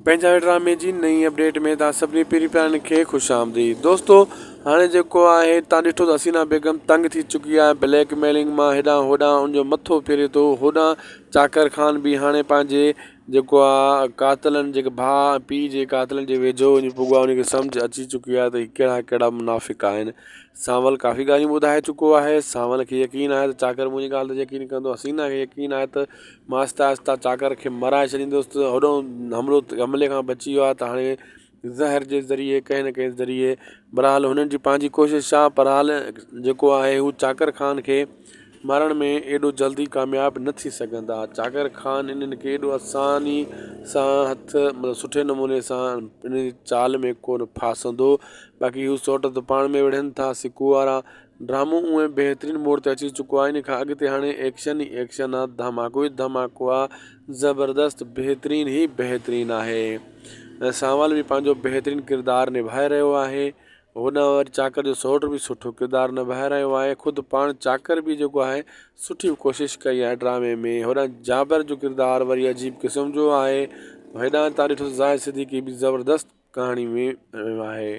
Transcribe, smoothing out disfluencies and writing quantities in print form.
پنهنجا ڊرامي جي نئين اپڊيٽ ۾ توهان سڀني پيري پيارن کي خوش آمديد دوستو هاڻي جيڪو آهي توهان ڏٺو ته حسينا بيگم تنگ ٿي چڪي آهي بليڪ ميلنگ مان هيڏانهن هوڏانهن ان جو مٿو ڦري ٿو هوڏانهن چاڪر خان به هاڻي پنهنجي جيڪو آهي قاتلن جيڪي ڀاء ۽ پيء جي قاتلن جي ويجهو وڃي پڳو آهي ان کي سمجهه اچي چڪي آهي ته هي ڪهڙا ڪهڙا منافق آهن سانول ڪافي ڳالهيون ٻڌائي چڪو آهي سانول کي يقين آهي ته چاڪر منهنجي ڳالهه تي يقين ڪندو حسينا کي يقين آهي ته مان آهستي آهستي چاڪر کي مرائي ڇڏيندس ته هوڏو حملو حملي کان بچي ويو آهي ته هاڻي زهر جي ذريعي ڪنهن نه ڪنهن ذريعي بهرحال هنن جي پنهنجي ڪوشش آهي بهرحال جيڪو آهي هو چاڪر خان کي مارڻ ۾ ايڏو جلدي ڪامياب نه ٿي سگهندا چاڪر خان انهن کي ايڏو آساني سان هٿ مطلب سٺي نموني سان ان جي چال ۾ ڪونه ڦاسندو باقي هو سوٽ ته پاڻ ۾ وڙهن ٿا سڪو وارا ڊرامو اونئن بهترين موڙ تي اچي چڪو آهي ان کان اڳتي هاڻي ايڪشن ئي ايڪشن آ ڌماڪو ئي ڌماڪو آ زبردست بهترين ئي بهترين آهي ۽ سانول به پنهنجو بهترين ڪردار نڀائي رهيو آهي هوڏانهن وري چاڪر جو سئوٽ به سٺو ڪردار نڀائي رهيو آهي خود پاڻ چاڪر به جيڪو آهي سٺي ڪوشش ڪئي آهي ڊرامي ۾ هوڏانهن جابر جو ڪردار وري عجيب قسم جو آهي هيڏانهن تان ڏٺو زاهد صديقي به زبردست ڪهاڻي ۾ آهي.